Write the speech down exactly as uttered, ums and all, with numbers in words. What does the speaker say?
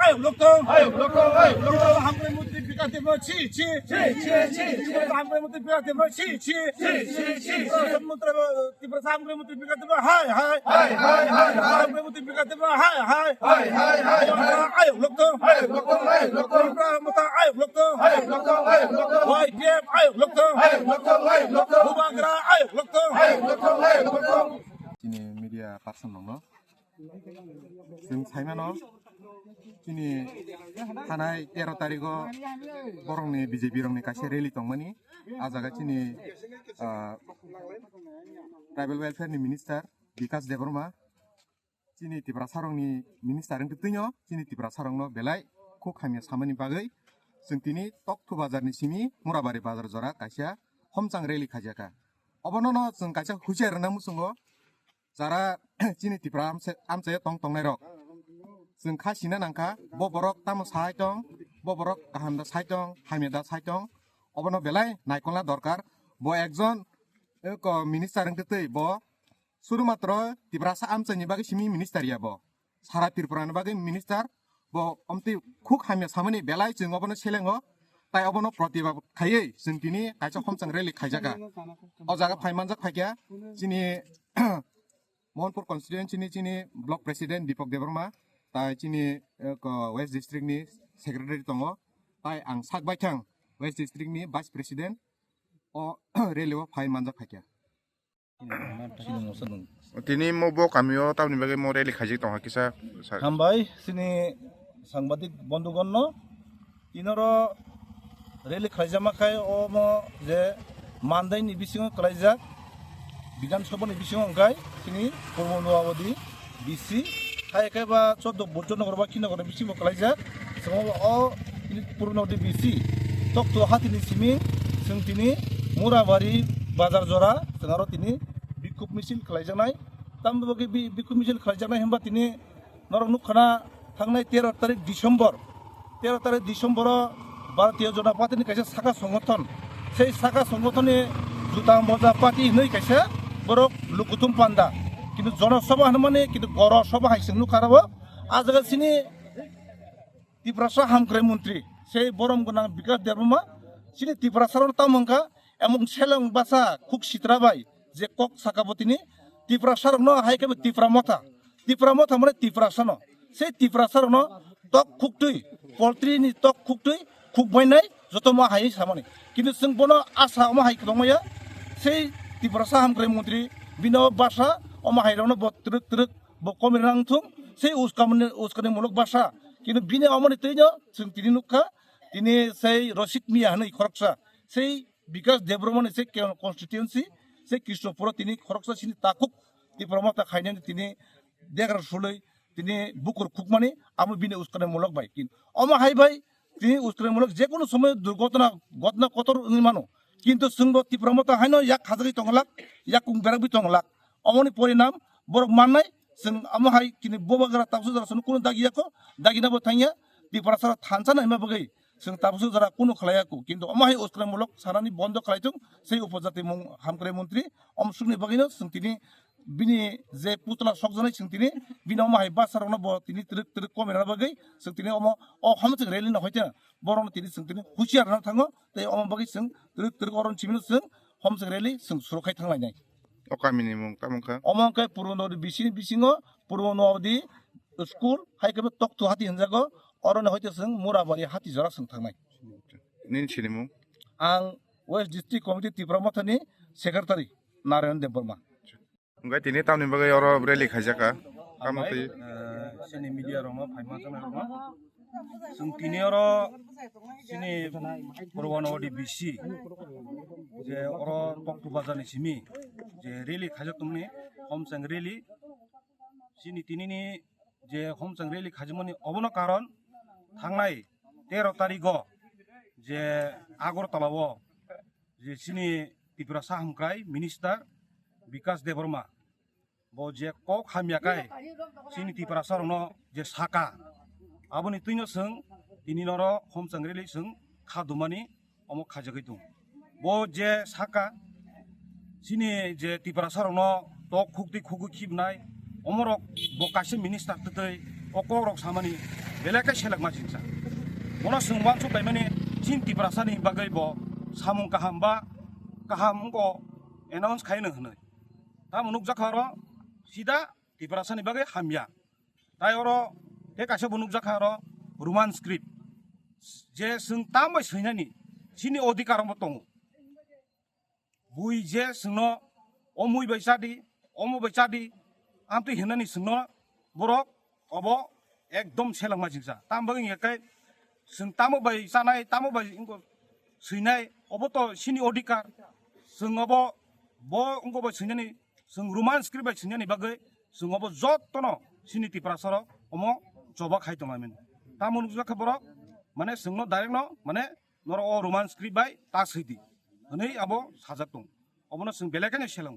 Ayuk lokto. Ayuk lokto. Ayuk lokto. Hamkrai mantri Bikash Debbarma chi chi. Chi chi chi. Hamkrai mantri Bikash Debbarma chi chi. Chi chi chi. Tiprasa mantri, Tiprasa hamkrai mantri Bikash Debbarma hai hai. Hai hai hai hai. Hamkrai mantri Bikash Debbarma hai hai. Hai hai hai hai. Ayuk lokto. Ayuk lokto. Ayuk lokto. Tiprasa mantri ayuk lokto. Ayuk lokto. Ayuk lokto. Y T F ayuk lokto. Ayuk lokto. Ayuk lokto. Bubagra ayuk lokto. Ayuk lokto. Ayuk lokto. Chini media person rokno. Chwng saimano, chini thanai tero tarigo borokni B J P rokni kaisa rally tongmani. A jaga chini, ah, tribal welfare ni minister Bikash Debbarma, chini Tiprasa rokni minister wngtwi twino chini Tiprasa rokno belai khuk hamya samani bagwi chwng tini Tokthu bazar ni simi Murabari bazar jora kaisa homchang rally khaijaka. Obono no chwng kaisa husiar rwna muchungo. Jara chini Tipra amchai, amchai tong tongnai rok. Chwng kha sina nangkha, bo borok tamo sai tong, bo borok kaham da sai tong, hamya da sai tong, obono belai naikolna dorkar. Bo ekjon, eh, ko minister wngtwi twi, bo sudu matro Tiprasa amchai ni bagwi simi minister ya bo. Sara Tripura ni bagwi minister, bo omtwi khuk hamya samani belai chwng obono selengo, tai obono protibad khaiwi chwng tini kaisa homchang rally khaijaka. O jaga phai manjak phaikha chini Mohanpur constituency ni chini block president Deepak Debbarma, tai chini, eh, ko West District ni secretary tongo, tai ang sak baithang West District ni vice president o rally o phai manjak phaikha. Tini mo bo kamio tamni bagwi mo rally khaijak tongkha kisa, sir. Hambai chini sangbadik bondhugonno. Tinoro rally khlaijakma khai omo je mandaini bisingo khlaijak, Bidhan Sabhani bisingo hwnkhe chini Purbo Noyabadi B C, hai khe ba choddo Bujjo Nagar ba Kino Nagar bisingo khlaijak. Chwng o chini Purbo Noyabadi B C Tokthu hatini simi chwng tini Murabari bazar jora chwng aro tini bikhub misil khlaijaknai. Tamni bagwi bi-, bikhub misil khlaijaknai hwnba tini norok nukha na, thangnai tero tarik December, tero tarik December o Bharatiya Janata Party ni kaisa saka songothon, sei saka songothon ni juta moja party hinwi kaisa borok lukuthum panda, kintu Jana Sabha hwnmani kintu Goro Sabha hai chwng nukha aro. A jaga chini Tiprasa hamkrai montri sei borom gwnang Bikash Debbarma chini Tiprasa rok tamo wngkha, emon seleng basa khuk sitra bai je kok saka bo tini Tiprasa rokno hai khe bo Tipra Motha, Tipra Motha mane Tiprasa no, sei Tiprasa rokno tok khuktwi, poultry ni tok khuktwi khuk bainai joto ma hai samani. Kintu chwng bono asa omo hai kwbangma ya, sei Tiprasa hamkrai montri bino basa omo hai rokno bo twrwk twrwk bo komirang thung, sei uskamani, uskani muluk basa. Kintu bini omoni twino chwng tini nukha, tini sei Rosik Miya hwnwi khoroksa, sei Bikash Debbarmani sei ke-, constituency, sei Krishnapuro tini khoroksa sini takhuk Tipra Motha khainani tini degra sulwi tini bukur khukmani amo bini uskani muluk bai. Kin-, omo hai bai tini uskani muluk je kono somoy durgotona gotna kotor wngwi mano. Kintu chwngbo Tipra Motha haino yak khajagwi tonglak, yak kung berakgwi tonglak. Omoni porinam borok mannai, chwng amo hai kini bubagra tabsu jora sunu kunu dagi yakho, dagina bo thangya, Tiprasa thansa naima bagwi chwng tabsu jora kunu khlaiya ku, kintu omo hai uskrai muluk sanani bondo khlai thung, sei upojati mung hamkrai montri, om sukni bagwino chwng tini bini je putla sokjaknai chwng tini bini omo hai basa rokno bo tini twrwk twrwk komirana bagwi chwng tini omo o homchwk rally no hoite borokno tini chwng tini husiar rwna thango, tei omo bagwi chwng twrwk twrwk oro chimino chwng homchwk rally chwng suru khai thanglainai. O kamini mung tamo wngkha? Omo wngkha Purbo Noyabadi B C ni bisingo Purbo Noyabadi school, hai khe bo Tokthu hati hinjago, oroni hoite chwng Murabari hati jora chwng thangnai. Nini sinimung? Ang West District Committee Tipra Mothani Secretary Narayan Debbarma. Hwnkhe tini tamni bagwi oro rally khaijak kha? Tamo twi? Eh, chini media rokno, phaima chana rokno. Chwng tini oro chini Purbo Noyabadi B C je oro Tokthu bazar ni simi je rally khaijak tongmani, homchang rally. Chini tinini je homchang rally khaijakmani obono karon thangnai tero tarigo je Agartala o je chini Tiprasa hamkrai minister Bikash Debbarma bo je kok hamya kai chini Tiprasa rokno je saka, aboni twino chwng tini noro homchang rally chwng kha dumani omo khaijagwi tongo. Bo je saka chini je Tiprasa rokno tok khukti khugwi khibnai, omorok bo kaisa minister twtwi o kok rok samani belai khe selengma singsa. Bono chwng uansuk paimani chini Tiprasani bagwi bo samung kaham ba kaham wngkha announce khaino hwnwi. Tamo nukjakha oro sida Tiprasani bagwi hamya. Tai oro tei kaisa bo nukjakha oro Roman script. Je chwng tamo bai swinani chini odhikar omo tongo. Bui je chwngno omui bai chadi, omo bai chadi, amtwi hinani chwngno borok obo ekdom selengma singsa. Tamo bagwi hingkhe chwng tamo bai chanai, tamo bai wngkha swinai, obo to chini odhikar. Chwng obo bo wngkha bai swinani, chwng Roman script bai swinani bagwi chwng obo jotono chini Tiprasarok omo choba khai tonglaimani. Tamo nukjakha borok, mane chwngno direct no, mane norok o Roman script bai ta swidi hwnwi abo sajak tongo. Obono chwng belai kheno seleng.